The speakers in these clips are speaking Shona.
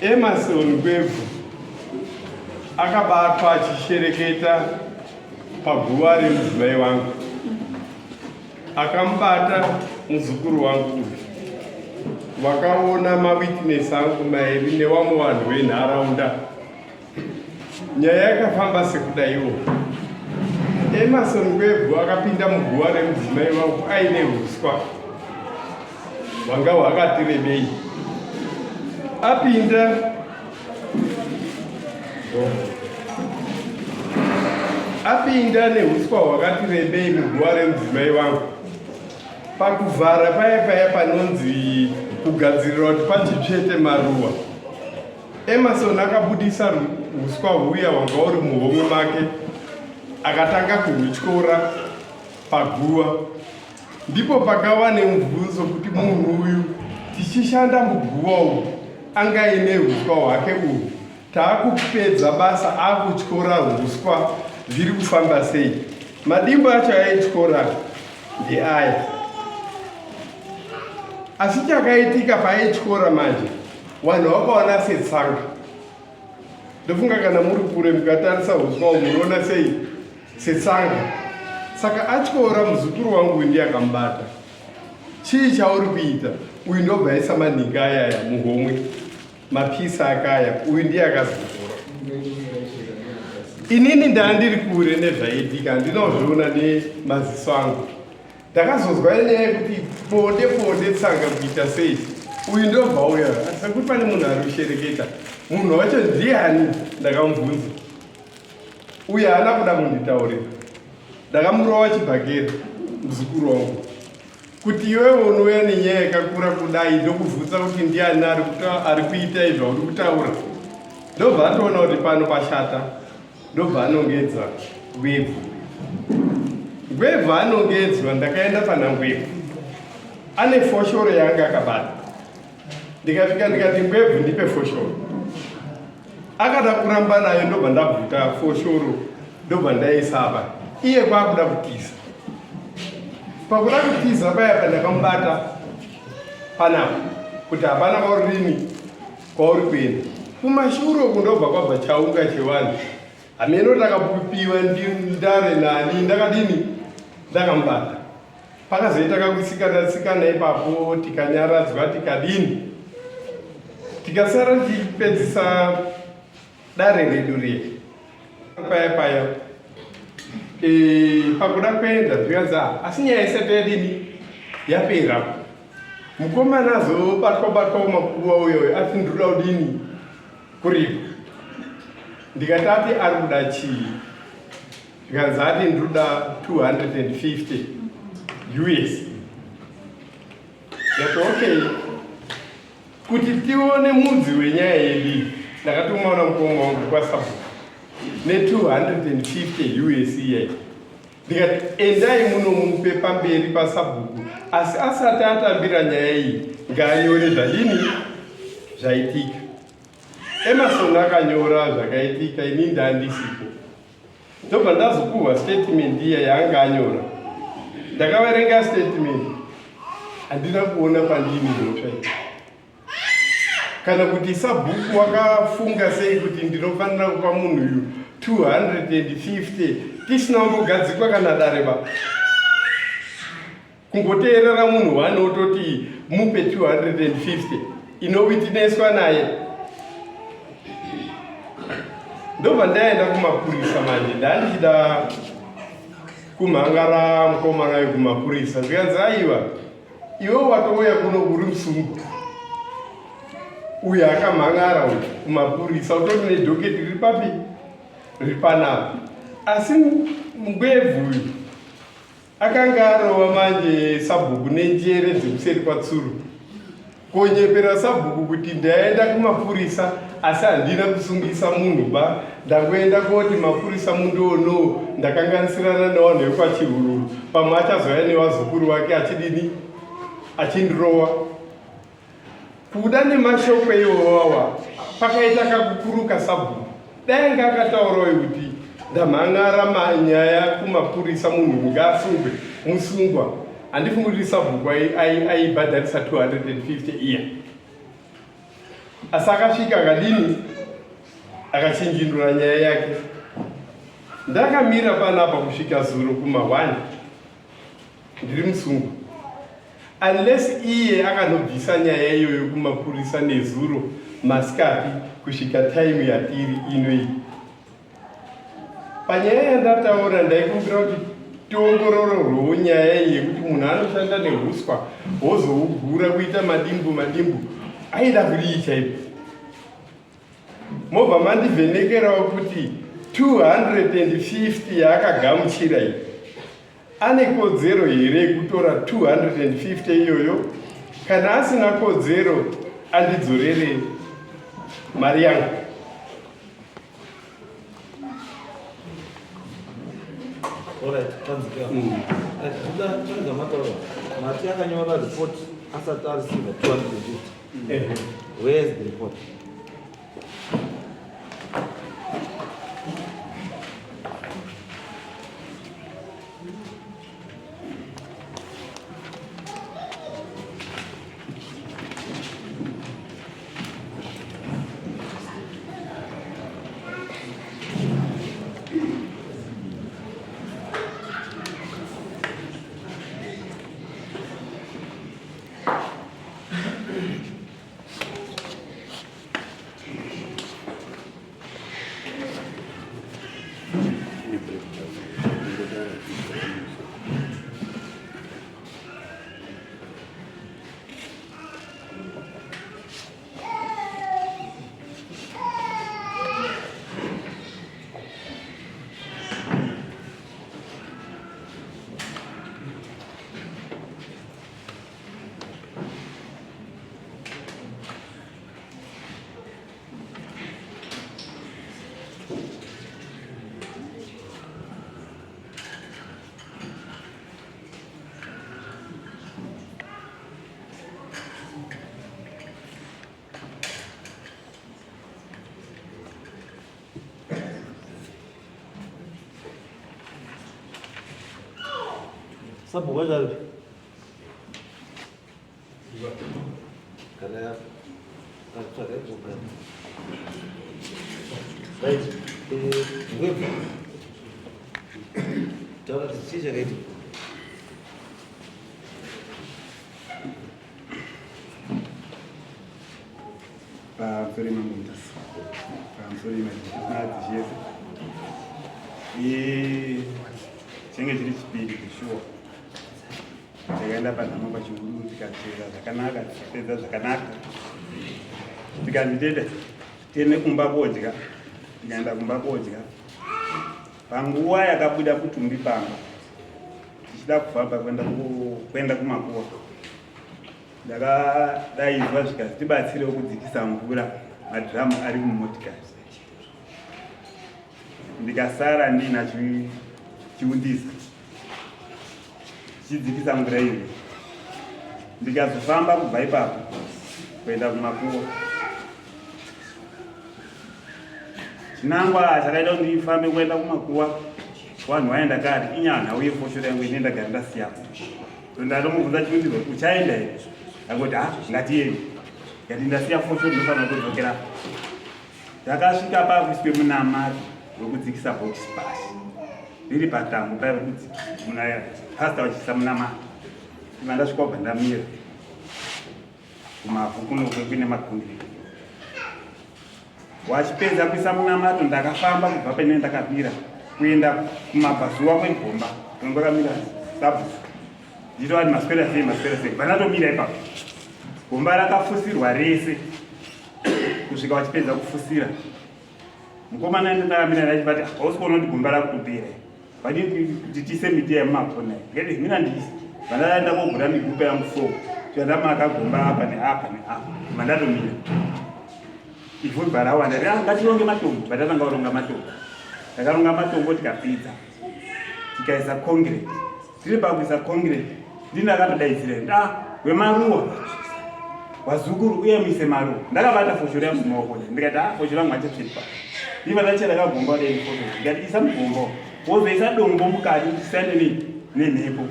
Emerson Ngwebvu akabatwa achishereketa paguva remudzimai wangu. Akamubata muzukuru wangu uyu. Vakaona mawitness angu mairi nevamwe vanhu venharaunda. Nyaya yakafamba sekudaiwo. Emerson Ngwebvu akapinda muguva remudzimai wangu aine huswa hwanga hwakati rebei. Apinda apinda nehuswa hwakati rebei muguva remudzimai wangu. Pakuvhara paya paya panonzi kugadzirira kuti pachitsvete maruva. Emerson akabudisa uswa huya hwanga uri muhomwe make akatanga kuhutyora paguva. Ndipo pakava nemubvunzo kuti munhu uyu tichishanda muguva umu anga aine uswa hwake uhu taakupedza basa akutyora uswa zviri kufamba sei? Madimbu acho aityora ndeaya. Asi chakaitika paaityora manje Vanhu vakaona setsanga. Ndofunga kana muri kure mukatarisa uswa umu munoona sei setsanga. Saka atyora muzukuru wangu uyu ndiye akamubata. Chii chauri kuita? Uyu ndobva aisa manhinga ayaya muhomwe. Mapisa akaya. Uyu ndiye akazotora. Inini ndandiri kure nezvaiitika handinozviona nemaziso angu. Ndakazonzwa nyaya yekuti bonde bonde tsanga kuita sei uyu ndobva uya sekuti pane munhu ari kushereketa munhu wacho ndiani ndakamubvunza uye haana kuda kunditaurira ndakamurova chibhakera muzukuru wangu kuti iwewe unouya nenyaya yakakura kudai ndokubvunza kuti ndiani ari kuita izvi auri kutaura ndobva atoona kuti pano pashata ndobva anongedza ngwebvu ngwebvu anongedzwa ndakaenda pana ngwebvu ane foshoro yaanga akabata ndikasvika ndikati ngwebvu ndipe foshoro akada kuramba nayo ndobva ndabvuta foshoro ndobva ndaisa apa iye kwakuda kutiza pakuda kutiza paya pandakamubata panapa kuti hapana kwauri kwauri kuenda kumashure uku ndobva kwabva chaunga chevanhu hameno takapiwa ndare nani ndakadini ndakamubata pakazoita kakutsikana tsikana ipapo tikanyaradzwa tikadini tikasara tichipedzisa dare redu riya paya paya e, pakuda kuenda zvikanzi ah, asi nyaya isati yadini yapera mukomana azobatwa batwa makuva uyoyo ati ndinoda kudini kuripa ndikati ati ari kuda chii zvikanzi ati ndinoda 250 us ndikati okay kuti tione mudzi wenyaya yedu ndakatomaona mukoma wangu kwasabhuku ne250 us iyayi ndikati endai munomupe pamberi pasabhuku asi asati atambira nyaya iyi ngaanyore zvadini zvaitika emerson akanyora zvakaitika ini ndandisipo ndobva ndazopuhwa statement iya yaanga anyora ndakaverenga statement handina kuona pandini mhosva iyi kana kuti sabhuku wakafunga sei kuti ndinofanira kupa munhu uyu 250 tisina kumbogadzikwa kana dare ba kungoteerera munhu one ototi mupe 250 inowitineswa naye ndobva ndaenda kumapurisa manje ndandichida kumhangara mukomana uyu kumapurisa zvikanzi aiwa iwe watouya kuno uri musungwa uyu akamhan'ara uyu kumapurisa utori nedhoketi riri papi riri panapa asi mungwevhu uyu akanga arova manje sabhuku nenjere dzekuseri kwatsuru Konyepera sabhuku kuti ndaenda kumapurisa asi handina kusungisa munhu ba ndangoenda koti mapurisa mundoonowo ndakanganisirana nevanhu vekwachihururu pamwe achazouya nevazukuru vake achidini achindirowa kuda nemashoko iwowawa pakaita kakukuruka sabhuku Dai anga akataurawo kuti ndamhan'ara manyaya kumapurisa munhu ngaasungwe musungwa handifungi kuti sabhuku aibhadharisa 250 iya. Asi akasvika akadini? Akachinjindura nyaya yake. Ndakamira panapa kusvika zuro kuma 1 ndiri musungwa. Unless iye akanobvisa nyaya iyoyo kumapurisa nezuro masikati kusvika time yatiri ino iyi. Panyaya yandataura ndaikumbira kuti tiongorororwewo nyaya iyi yekuti munhu anoshanda nehuswa wozougura kuita madimbu madimbu aida kudii chaipo. Mobva mandivhenekerawo kuti 250 yaakagamuchira iyi ane kodzero here yekutora 250 iyoyo? Kana asina kodzero andidzorere mari yangu. Alright, tanzika. Right, kuda tanzika mataura. Mati akanyora report asati areceive 250. Ehe. Where is the report? Sabhuku wacho Kana tsvaga kugara. Right. Eh, ngwebva. Taura kuti chii chakaitika? Pamusoro mamutasa. Pamusoro madzishe ese. Eh, chenge chiri chipiri kushuwa. Takaenda panhamo pachihuru tikachera zvakanaka tikapedza zvakanaka tikanzi tete tiende kumba kodya tikaenda kumba kodya panguva yakabuda mutumbi pamba tichida kufamba kuenda kumakuwa ndakadaidzwa zvikazi tibatsirewo kudzikisa mvura madhiramu ari mumotikari ndikasara ndiina chiundisa chidzikisa mvura iyo ndikazofamba kubva ipapo kuenda kumakuwa chinangwa chakaita kuti ndifambe kuenda kumakuwa vanhu vaenda kare inyaya uye foshoro yangu ine ndagara ndasiyapo ndatomubvunza chiundizwa kuti uchaenda here akoti ha ngatiende ngati ndasiya foshoro ndinofanira kutodzokera Ndakasvika pakuiswe munamato wekudzikisa box pasi riri patambo paiva kudzikisa muna pastor vachiisa munamato iva ndasvika kubva ndamira kumavhu kuno kuine makundi wachipedza kuisa munamato ndakafamba kubva paine ndakabira kuenda kumabvazuva kwegomba kunongokamira sabhuku nditovati maswera sei maswera sei bva ipapo gomba rakafusirwa rese kusvika vachipedza kufusira mukomana ndakamira ndachibati hausi kuona kuti gomba rakutopera vadii kuti tiise miti yemumakona ndikati mina ndiise vandaenda kogura migupa yangu fo tikandamaka gomba apa neapa neapa mandatomira ivhu ribva rawanda ah, ngatironge matombo vatatanga kuronga matombo takaronga matombo tikapidza tikaisa concrete tiri pakuisa concrete ndini akatodaidzira nda wemaruwa wazukuru uye muise maruwa ndakabata foshoro yangu mumaoko ndikati ah foshoro yangu hachasvipa ndiva ndachera kagomba dai foshoro ndikati isa mugomba wozoisa dombo mukati kuti siyane nei nemhepo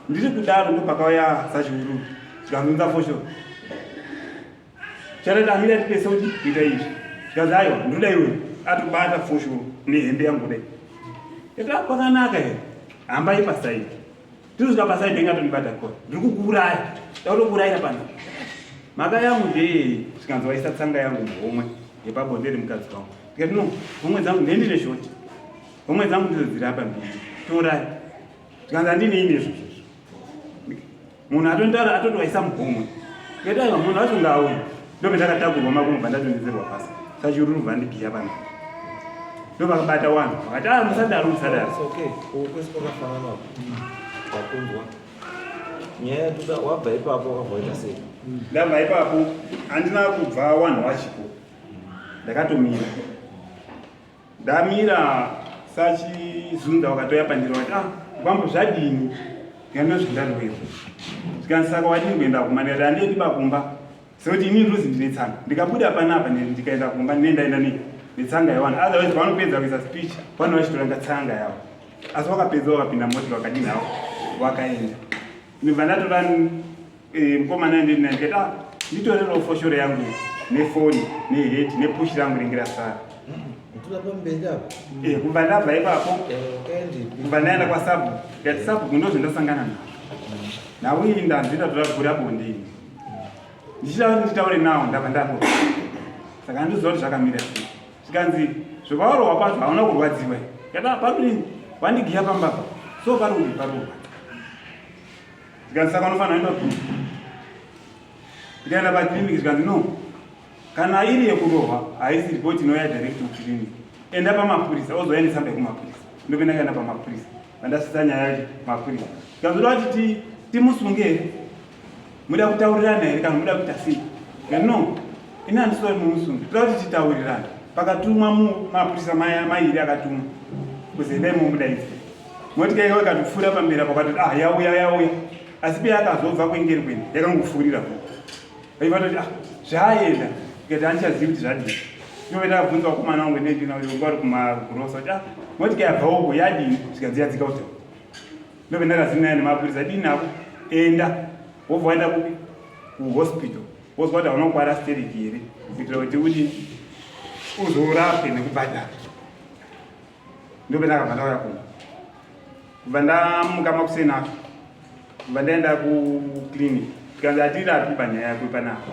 ndiri kudaro ndopakauya sachiururu tikanzunza foshoro. Chatati amira tipese kuti kuita izvi. Zvikanzi aiwa ndoda iwe atobata foshoro nehembe yangu kudai. Ndikati ah kwakanaka here? Hambai pasaidi. Tinosvika pasaidi enge atondibata kona. Ndiri kukuuraya. Ndakutokuurayira pano. Mhaka yangu ndeyei? Zvikanzi waisa tsanga yangu muhomwe yepabonde remukadzi wangu. Ndikati no, homwe dzangu ndendine shoti. Homwe dzangu ndidzo dziri apa mbiri. Torai. Zvikanzi handinei nezvozvo. Munhu atontaura atoti waisa muhomwe. Ndikati aiwa munhu wacho ngaauye. Ndopendakatakurwa makumbo bva pasi. Sachururu vandigiya pano. Ndovakabata wanhu vakati ah musadaro musadaro. It's okay. Uku kwese kwakafanana uku. Wakunzwa. Nyaya yatoda wabva ipapo wakabva waita sei? Ndabva ipapo handina kubva wanhu wachipo. Ndakatomira. Ndamira sachizunda wakatouya pandiri wakati ah kwambo zvadini ndikandozvi ndarwera zvikanzi saka wadini kuenda kumba ndikati handiendi bakumba sekuti ini ndozi ndine tsanga ndikabuda panapa ndikaenda kumba ndine ndaenda nei netsanga yawana otherwise pavanopedza kuisa speech vanhu vachitoranga tsanga yavo asi wakapedza wakapinda moti wakadini havo wakaenda ndibva ndatora Eh, mukomana ndini ndikati ah nditorerewo foshoro yangu nefoni neheti nepushi rangu ringe rasara Ndoda pamberi apo. Eh, kubva ndabva ipapo Eh, wakaendepi? kubva ndaenda kwasabu ndikati sabu ndozvandasangana nazvo nhau iyi ndanzi ndatora gura bonde ini ndichida kuti nditaure nawo ndabva ndaro saka handiziva kuti zvakamira sei zvikanzi zvepawarohwa pacho hauna kurwadziwa ndikati ah parudini wandigiya pamba apa so parudi parurwadza Zvikanzi saka unofanira kuenda kuclinic. Ndikaenda paclinic zvikanzi no. Kana iri yekurohwa haisi report inouya direct kuclinic. Enda pamapurisa ozouya netsamba yekumapurisa. Ndopinda kaenda pamapurisa. Vandasvitsa nyaya yacho mapurisa. Zvikanzi unoda kuti timusunge here? Muda kutaurirana here kana muda kuita sei? Ndikati no. Ini handisori mumusunge. Toda kuti titaurirane. Pakatumwa mapurisa mairi akatumwa. Kuzi endai mumudaidze. Motika yaiva ikatopfuura pamberi apo akatoti ah yauya yauya asi peye akazobva kwengeri kwenda yakangopfuurira po vaiva toti ah zvaenda ikati handichazivi kuti zvadii inove ndakabvunza vakomana vangu ndendina kuti vanga vari kumagurosa kuti ah motika yabva uko yadini zvikanzi yadzika kuti ndove ndakazinaya nemapurisa dini ako enda wobva waenda kupi kuhospital wozwa kuti hauna kukwara stereki here kuitira kuti udini uzorapwe nekubhadhara Ndopendakabva ndauya kumba. Kubva ndamuka makuseni acho. Kubva ndaenda kuclinic. Tikanzi hatirapi panyaya yako panapa.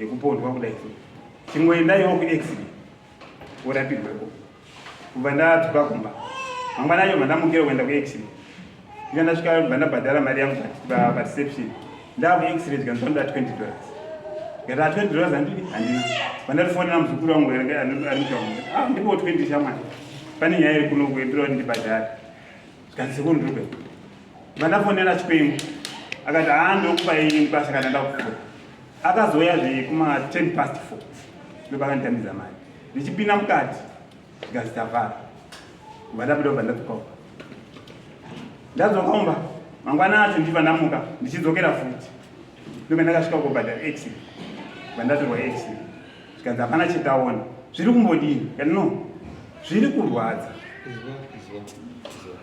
Yekupondwa kudai so. Chingoendaiwo kuX-ray. Worapirweko. Kubva ndadzoka kumba. Mangwana acho mandamukira kuenda kuX-ray. Ndika ndasvika kubva ndabhadhara mari yangu pareception. Ndaku X-ray tikanzi vanoda 20 dollars. Ndikati 20 dollars handidi handina. Vandatifonera muzukuru wangu ari mutauni. Ah ndipo 20 shamwari. Pane nyaya iri kuno kuendera kuti ndibhadhare. Zvikanzi sekuru ndiri kuenda. Vandafonera Chikwengu. Akati haa ndokupa iyi mkwasha kana ndakupfuura. Akazouya zve kuma 10 past 4. Ndopakanditambidza mari. Ndichipinda mukati. Zvikanzi tavhara. Kubva ndabuda kubva ndadzoka kumba. Ndadzoka kumba mangwana acho ndibva ndamuka ndichidzokera futi. Ndobva ndakasvika kobhadhara x-ray. Bva ndatorwa x-ray. Zvikanzi hapana chetaona. Zviri kumbodini? Ndikati no. Zviri kurwadza. Izwa, izwa, izwa.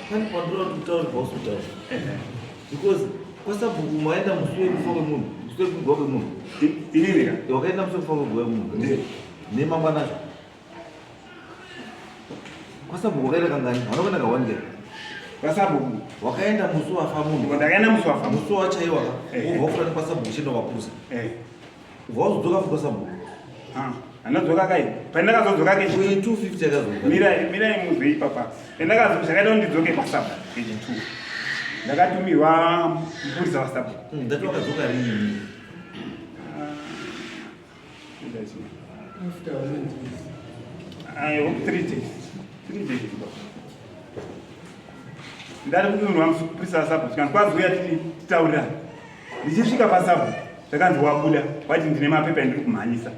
Pane pandinoda kuti utaure pahospital. Because kwasabhuku maenda musi wekufa kwemunhu, musi wekugwa kwemunhu. Inini ka? Wakaenda musi wekufa kwegwa kwemunhu. Nemangwana acho. Kwasabhuku wakaenda kangani? Hauna kuenda kawani ke? Kwasabhuku. Wakaenda musi wafa munhu. Ndakaenda musi wafa. Musi wachaiwa ka. Wobva wafura nekwasabhuku uchienda kwapurisa. Ubva wazodzoka futi kwasabhuku. Ah, andadzoka kai. Pandakazodzoka ke. Uye 250 yakazodzoka. Mirai, mirai muzwe ipapa. Pandakazo zvakaita kuti ndidzoke kwasabhuku kechi 2. Ndakatumirwa mupurisa wasabhuku. Ndati wakadzoka rini? I hope 3 days. 3 days. Ndari kutunhwa mupurisa wasabhuku zvikanzi kwazi uya titaurirane. Ndichisvika pasabhuku zvakanzi wabuda wati ndine mapepa endiri kumhanyisa.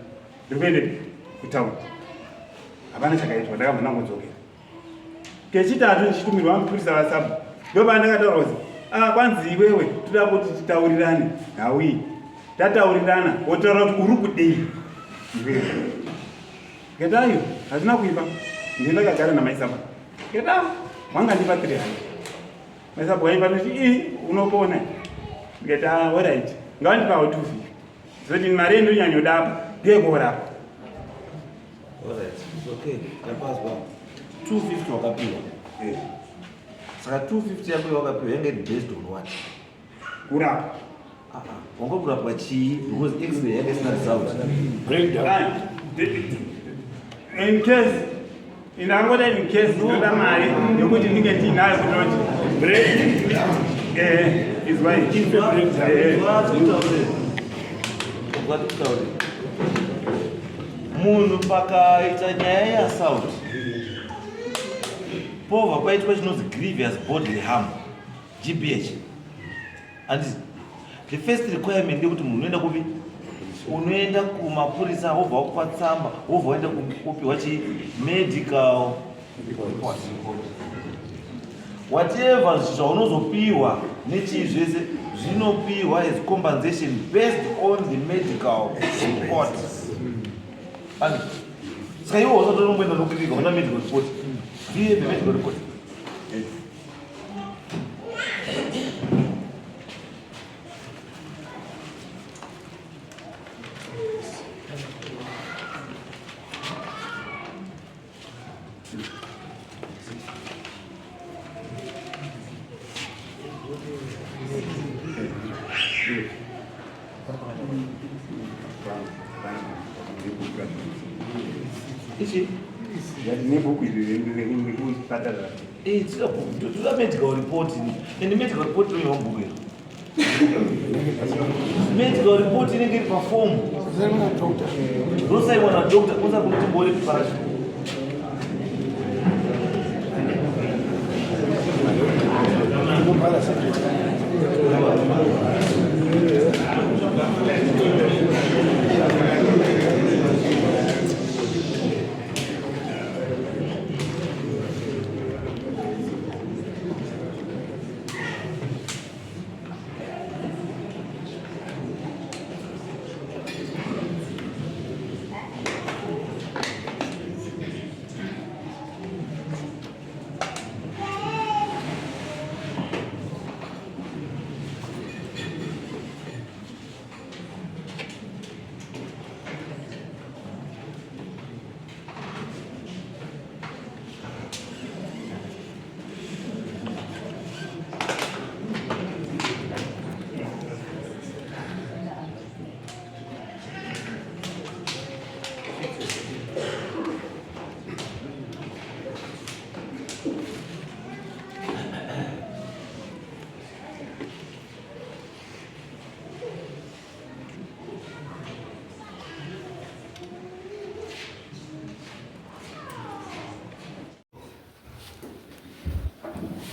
Ndiri kuendepi kutaundi. Hapana chakaitwa ndakabva ndangodzokera. Kechitatu ndichitumirwa mupurisa vasabhuku ndopandakataura kuti ah, kwanzi iwewe toda kuti titaurirane nhau iyi tataurirana wotaura kuti uri kudei iwewe ndikati ayo hazvina kuipa ndiye ndakagara namaisaba ndikati ah wanga ndipa 300 maisaba waipa nditi ii unopona ndikati ah alright ngawandipawo 250. Zoti mari yendonyanyoda apa ndeyekorapa. Alright, it's okay. Ndapazwa. 250 wakapiwa. Eh. Saka 250 yako yawakapiwa yanga iri based on what? Kurapa. Ah, ah. Wanga kurapwa chii? Because x-ray yanga isina result. Breakdown. In case indangoda in case ndoda mari yekuti ndinge ndiinayo kutoti break eh is why eh Kutaure. Munhu pakaita nyaya yeassault povha paitwa chinonzi grievous bodily harm GBH handiti the first requirement ndekuti munhu unoenda kupi unoenda kumapurisa wobva wakupa tsamba wobva waenda kupiwa chi medical report whatever zvaunozopiwa nechii zvese zvinopiwa as compensation based on the medical report. Saka iwe usatonomboenda nokupika una medical report. Do you have a medical report? Ichi? Nebhuku iri rekuchipatara. Eh, tinoda medical report ini. And medical report inoiwa mubhuku iri. Medical report inenge iri pafomu. Rosainwa nadoctor, oza kunoti mbore paracho.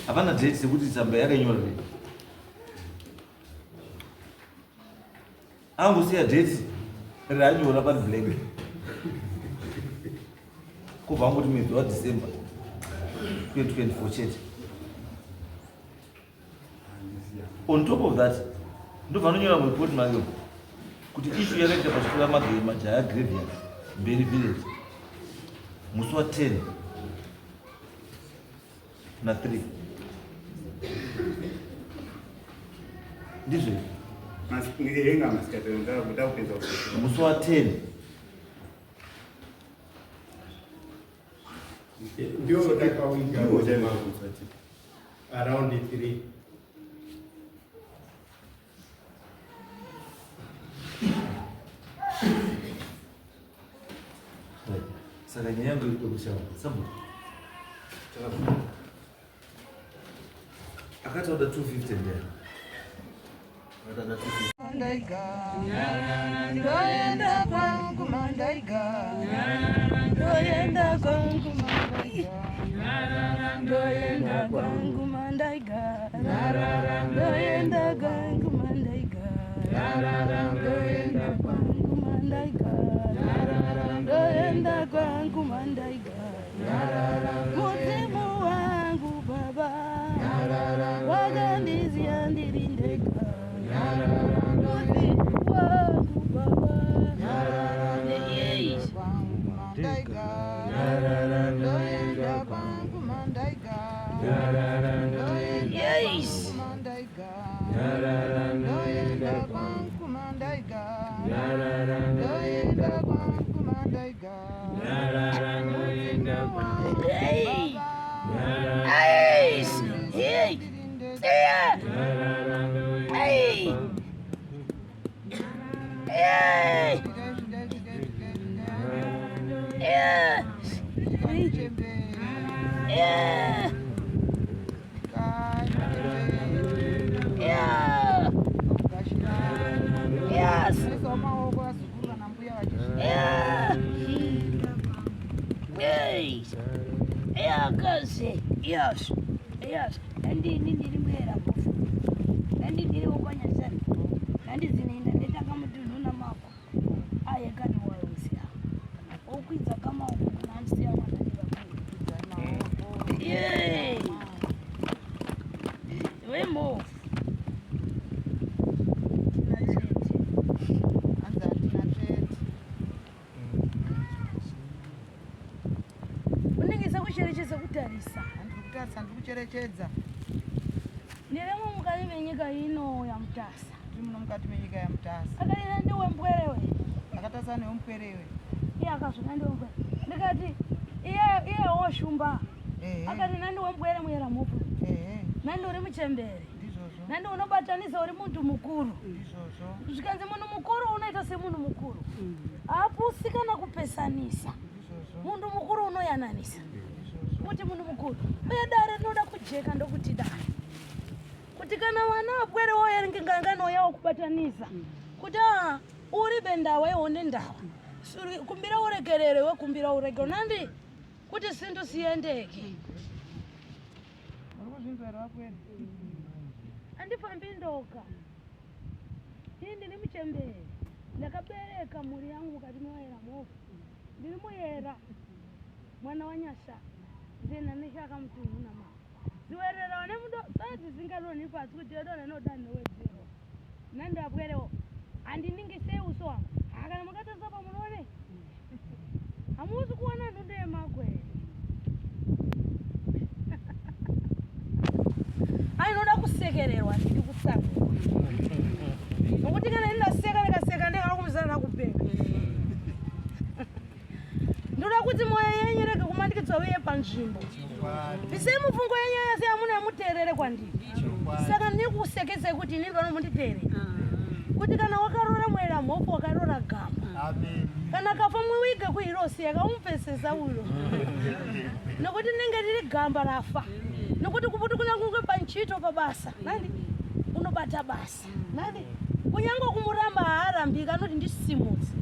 Hapana date sekuti tsamba yakanyora nei. Angosiya date ranyora pari blank. Kubva angoti mwedzi waDecember 2024 chete. On top of that, ndobva anonyora muripoti make kuti issue yakaita pachikoro Majaya graveyard Mberi village musi wa 10 na 3 ndizvo musi wa 10 ndio ndakawiga around 3. Saka nyaya yangu iri kwekushawa sabu akati oda 250 ndea akati oda 250. Mandaiga, ndoenda kwangu mandaiga, ndoenda kwangu mandaiga, ndoenda kwangu mandaiga, ndoenda kwangu mandaiga, ndoenda kwangu mandaiga, ndoenda kwangu mandaiga, mudzimu wangu baba wakandiziya ndiri ndega, mudzimu wangu baba. Mandaiga, ndoenda kwangu mandaiga, ndoenda kwangu mandaiga, ndoenda kwangu mandaiga, Yes, yes. Ndini ndiri muyera bofu. Nandi ndiri wokwanyasana. Nandi dzinoenda ndetanga mutunhu namako. Aye kani wausiya. Okwidza kamaoko kuna andisiya mwana ndivakuru. Yey! Wembofu. Unenge sakucherechedza kutarisa. Andikutarisa ndikucherechedza. Ndirimo mukati menyika ino yaMutasa. Tiri muno mukati menyika yaMutasa. Akaita ndiwe mbwerewe. Akatarisa newe mupwerewe. Iye akazvona ndiwe mbwere. Ndikati iye iye woshumba. Akati nandiwe mbwere muyera mhofu. Nandi uri muchembere. Ndizvozvo. Nandi unobatanisa uri muntu mukuru. Ndizvozvo. Zvikanzi munhu mukuru unoita semunhu mukuru. Haapusi kana kupesanisa. Ndizvozvo. Munhu mukuru unoyananisa. Kuti munhu mukuru. Uye dare rinoda kujeka ndokuti dare. Kuti kana vana vapwere woerengengangano yawo kubatanisa. Kuti ah, uri bendawa iwo nendawa. Kumbira uregerere wekumbira uregerere. Nandi kuti sintu siyendeke. Muri kuzvinzwa here vapwere? Andifambi ndoga. Ini ndiri muchembere. Ndakabereka mhuri yangu mukati mewayera mhofu. Ndiri muyera mwana waNyasha. Ndena neshaka mutunhu namama. Ziwerera nemudo sadzi zingadonhi pasi kuti yadonha nodanho wedzero. Nandapwerewo. Handiningisei uso wangu. Ha kana makatarisa pamunoone. Hamusi kuona ndondo yemagwe. Ainoda kusekererwa ndiri kutsamwirwa. Nokuti kana ndinaseka ndikaseka ndikanokumizana nakupeka. Ndoda kuti mwoyo yenyu irege kumanikidzwa uye panzvimbo. Bvisai mufungo yenyu yose yamuna muteerere kwandiri. Saka ndiri kusekesai kuti inini pano munditeerere. Kuti kana wakarora mwera mhofu wakarora gamba. Kana kafa muwige kuhirosi yakamupesesa uyo. Nokuti ndinenge riri gamba rafa. Nokuti kuputi kunyange panchito pabasa. Nandi unobata basa. Nandi kunyange kumuramba haarambika anoti ndisimudze.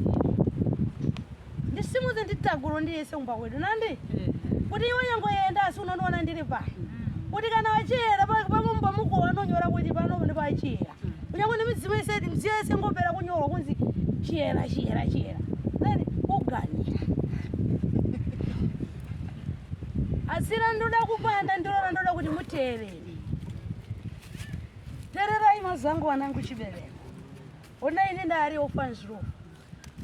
Ndisimudze nditakuro ndiise kumba kwedu. Nandi kuti iwe nyange yenda asi unondiona ndiri pano. Kuti kana vachiyera pamumba muko vanonyora kuti pano ndepachiyera. Kunyange nemidzimu yese midziyo yese ingopera kunyorwa kunzi chiyera chiyera chiyera. Nandi uganira. Asi randoda kupanda ndiro randoda kuti muteerere. Teererai mazangu vanangu chibereko. Ona ini ndari ofanziro.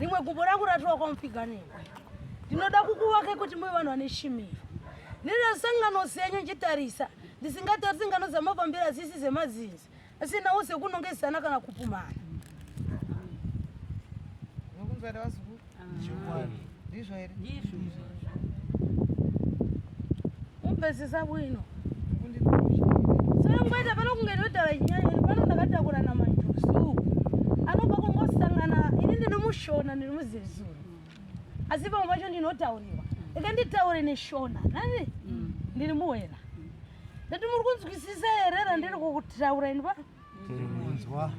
Rimwe gumbo rangu ratorwa kwamupiganengwe. Ndinoda kukuvake kuti muve vanhu vane chimiro. Ndinoda sangano zenyu ndichitarisa. Ndisingatarisi ngano dzamafambiro asisi zemadzinza. Asi nawo sekunongezana kana kupumana. Mukunzwa here vazukuru? Ndizvo here? Mupesesa bwino. Sangweta pano kunge ndodara chinyanya pano ndakatakura namanjuzu. Anobva kungosangana ini ndiri mushona ndiri muzezuru. Asi pamwe pacho ndinotaurirwa. Rega nditaure neshona. Nani? Ndiri muwera. Ndati muri kunzwisisa here randiri kukutaura ini pa? Tiri kunzwa.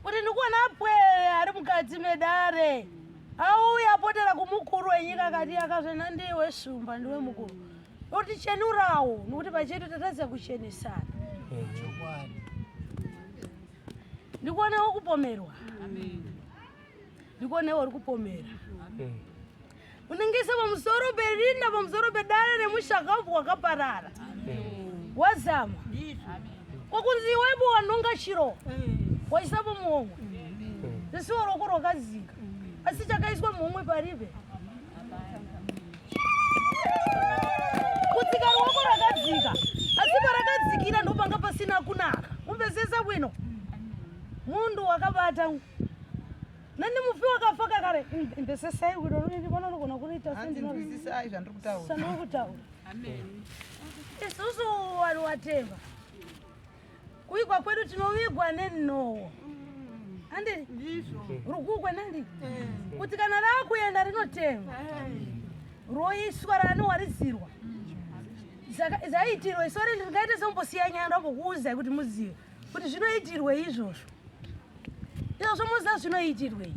Kuti ndikuona apwere ari mukati medare. Auya apotera kumukuru wenyika akati akazvena ndiwe shumba ndiwe mukuru. Kuti chenurawo nokuti pachedu tatadza kuchenesana. Ndikuonewo kupomerwa. Ndikuonewo uri kupomera. Unengese pamusoro perinda pamusoro pedare remushakabvu wakaparara. Wazama. Kwakunzi iwepo wanonga chiro. Waisapo muhomwe. Risiwo roko rwakadzika. Asi chakaiswa muhomwe paribe. Kudzika ruoko rwakadzika. Asi parakadzikira ndopanga pasina kunaka. Umvesesa bwino. Mundu wakabata nani mufi wakafa kakanwa. Zvakare imvesesai kuti vanogona kuriita sendinzwisisai zvandiri kutaura. Sandiri kutaura. Amen. Isusu vanhu vatema. Kuigwa kwedu tinovigwa nenhowo. Handiri? Ndizvo. Rukukwe nandi? Eh. Kuti kana rakuenda rinotema. Eh. Roiswa ranowarizirwa. Zaitirwe sorry ndingaite sombosiya nyaya ndambokuudzai kuti muzive kuti zvinoitirwei izvozvo. Izvozvo muziva zvinoitirwei.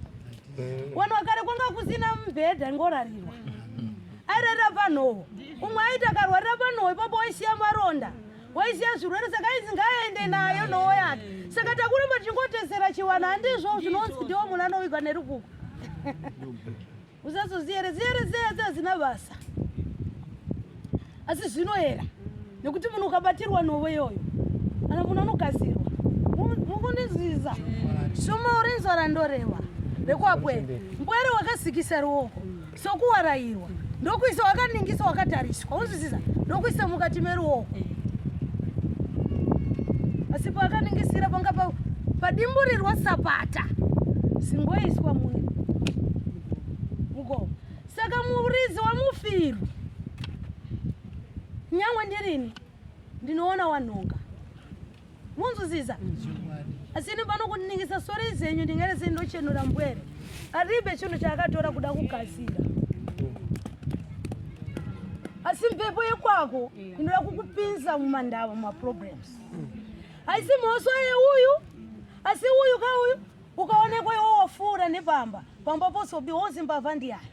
Vanhu vakare kwanga kusina mubhedha ingorarirwa. Airarira panhowo. Umwe aiti akarwarira panhowo ipapo waisiya maronda. Waisiya zvirwere saka ainzi ngaaende nayo nhowo yake. Saka takuramba tichingotesera chivanhu handizvo zvinonzi ndiwo munhu anovigwa nerukuko. Usazoziyere ziyere ziyere hazina basa. Asi zvinoyera nekuti munhu ukabatirwa nhovo iyoyo kana munhu anogadzirwa mukundinzwisa shuma urinzwa randoreva rekwapwere mbwere wakazikisa ruoko sokuwarairwa ndokuisa wakaningisa wakatariswa unzwisisa ndokuisa mukati meruoko asi paakaningisira panga padimburirwa sapata singoiswa mugomo saka murizi wamufiru nyangwe ndirini ndinoona wanhonga munzwisisa asi ini pano kuningisa sori zenyu ndingere sei ndochenura mbwere aribe chinhu chaakatora kuda kugadzira asi mhepo yekwako inoda kukupinza mumandava mumaproblems haisi mhosva yeuyu asi uyu ka uyu ukaonekwa iwo wafuura nepamba pamba pozobiwa wozi mbavha ndiyani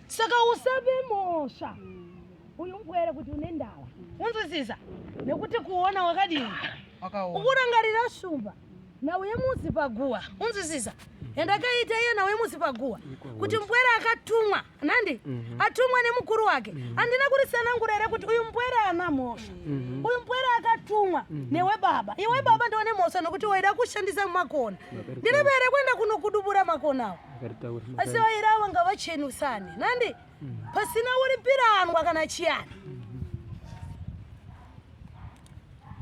saka usape mhosva uyu mupwere kuti une ndawa unzwisisa nekuti kuona wakadini ukurangarira shumba nhau yemuzi paguwa unzwisisa yandakaita iye nhau yemuzi paguwa kuti mupwere akatumwa nandi mhm. atumwa nemukuru wake mhm. handina kurisanangura here kuti uyu mupwere ana mhosva mhm. uyu mupwere akatumwa newe baba iwe baba ndione mhosva nokuti waida kushandisa makona ndine here kuenda kunokudubura makonawo asi vairava ngavachenusane nandi pasina uripiranwa kana chiyani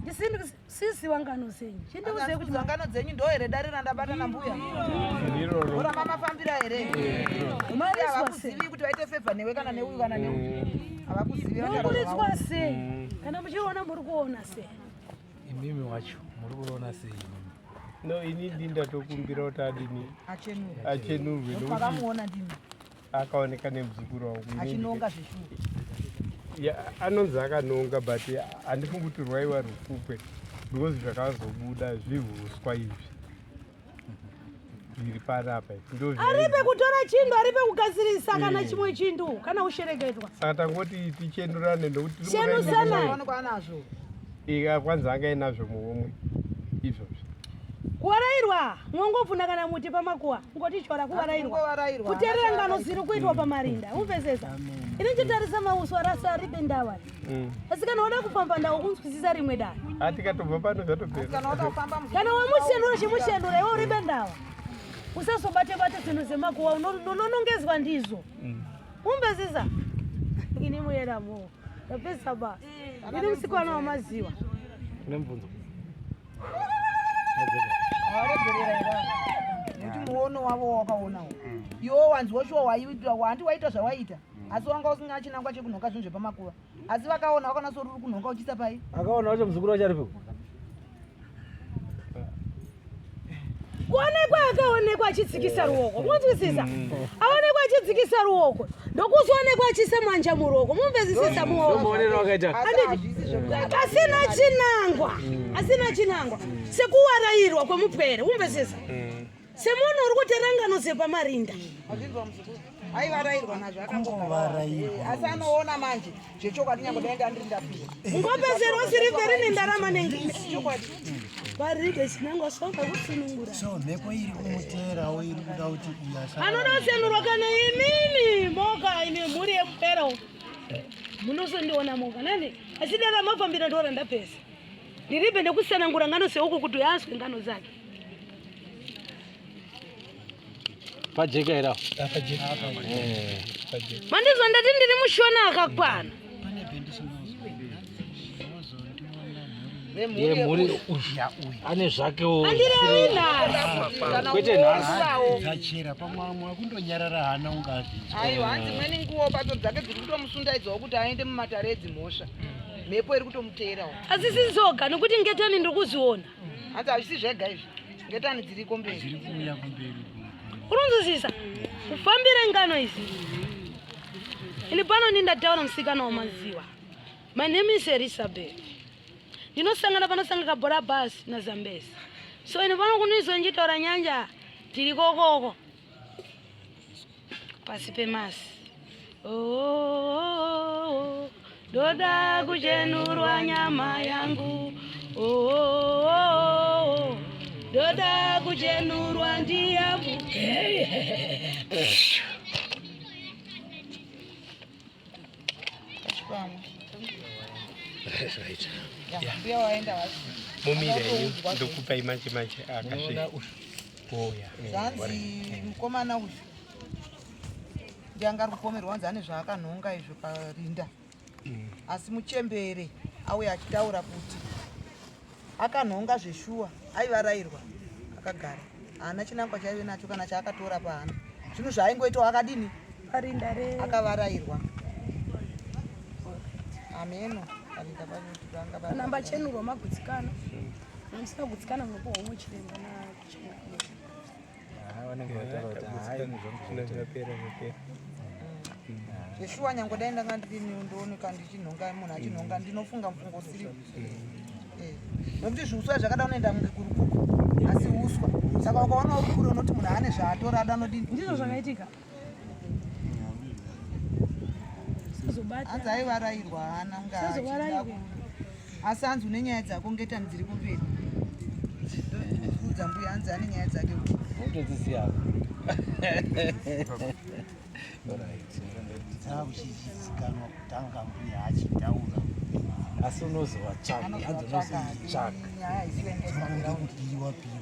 ndisisiwa ngano dzenyu chindiudzei kuti ngano dzenyu ndo here dare randabata nambuya ora mamafambira here havakuzivi kuti vaite fevha newe kana neuyu kana neuyu havakuzivi murikuritswa sei kana muchiona muri kuona sei imimi wacho muri kuona sei imimi no ini ndi ndatokumbira kuti adini achenurwe makamuona ndimi akaoneka nemuzukuru wangu achinonga zveshuwa ya anonzi akanonga but handifungi kuti rwaiwa rukukwe because zvakazobuda zvihuswa izvi zviri panapa aripe kutora chindu aripe kugadzirisa kana eh. chimwe chindu kana ushereketwa saka tangoti tichenurane nokuti chenusanai kwanzi anga inazvo muhomwe izvozvi Kuwarairwa mwongobvuna kana muti pamakuwa ngoti chora kuwarairwa kuterera ngano dziri kuitwa pamarinda umvesesa ini chitarisa mauswa rasa aribe ndawa mm. asi kana wada kufamba ndawo kunzwisisa rimwe dare atikatobva pano zvatopera kana wamushendura chimushendura iwe uribe ndawa usazobate bate zvinhu zvemakuwa unonongezwa ndizvo mm. umvesesa ini muyeramo ndapesa basa ini musikwana wamaziwa nemubvunzo nekuti muono wavo wakaonawo iwo wanzwa shuwa waiita handi waita zvawaita asi wanga usina chinangwa chekunhonga zvinhu zvepamakuva asi vakaona vakaona sori uri kunhonga uchiisa pai akaona wacho muzukuru wacho aripo Kuonekwa akaonekwa achitsikisa ruoko munzwisisa mm. aonekwa achidzikisa ruoko ndokuzoonekwa achiisa manja muruoko mumvezisisa muoko asina chinangwa mm. asina chinangwa sekuwarairwa kwemupwere umvezisa mm. semunhu uri kuterangano dzepamarinda aivarairwa nazvo akangovarairwa asi anoona manje zvechokwadi nyange dai ndandiri ndapiwa ungopedzerwa sirivheri nendarama nengichokwadi varide chinangwa songa kusunungura so mhepo iri kumuteerawo iri kuda kuti uyu anoda kusenurwa kana imimi moga imi mhuri yemupero munozondiona moga nani asi dara mafambira ndora ndapesa ndiribe ndekusanangura ngano seuku kuti uyazwe ngano dzake Pajeka here apo? Pajeka. Mandizwa ndati ndiri mushona akakwana. Yemhuri ane zvakewo. Andirevi nhasi. Kana Kwete nhasi. uovawo Dzachera pamwe amwe akundonyarara hana ungazvinzwa. Aiwa, hanzi imweni nguwo pato dzake dziri kutomusundaidzawo kuti aende mumatare edzimhosva. Mhepo iri kutomuteerawo. Asi sizoga nekuti ngetani ndiri kuziona. Hanzi hazvisi zvega izvi, ngetani dziriko mberi. Dziri kuuya kumberi. Urunzwisisa kufambira ngano izi. Ini pano ndindataura musikana wamaziwa. My name is Elizabeth. Ndinosangana panosanga kabhora bus na Zambezi. So ini pano kunizwa ndichitaura nyanja tiri kokoko pasi pemasi. Oh, oh, oh, ndoda kuchenurwa nyama yangu. Oh, oh, oh, ndoda kuchenurwa ndiyambuke. Pamwe. Right. Ya, mbuya waenda wasi. Mumira henyu, ndokupai manje manje akasvika. Oya. Zvanzi mukomana uyu ndiye anga ari kupomerwa, hanzi ane zvaakanhonga izvo parinda, asi muchembere auya achitaura kuti akanhonga zveshuwa, aivarairwa akagara, haana chinangwa chaive nacho kana chaakatora paana, zvinhu zvaaingoitawo akadini. Parinda re Akavarairwa, ameno parinda pacho kuti vanga vari- Kana mbachenurwa magutsikana, musina kugutsikana munopuhwa umwe chiremba nachenga. Vanenge vataura kuti hai, Zvapera, zvapera. Zveshuwa, nyange dai ndanga ndiri ndooneka ndichinhonga, munhu achinhonga, ndinofunga mufungo usiriwo. Nokuti zviuswa zvakada unoenda kunge kurukuku, asi uswa. Saka ukaona uri kure unoti munhu ane zvaatora ada anodini. Ndizvo zvakaitika. Sazobata. Hanzi aivarairwa, haana kunge achida Sazovarairwa. Asi hanzi une nyaya dzako, ngetani dziri kumberi. Ndikuudza mbuya, hanzi ane nyaya dzake. Unotodziziva. Alright. Dzakuchizikanwa kutanga mbuya achitaura. Asi unozovatsvaga, hanzi unozoitsvaga. Nyaya haisi kuendesa. Dzonge kupiwa piwa.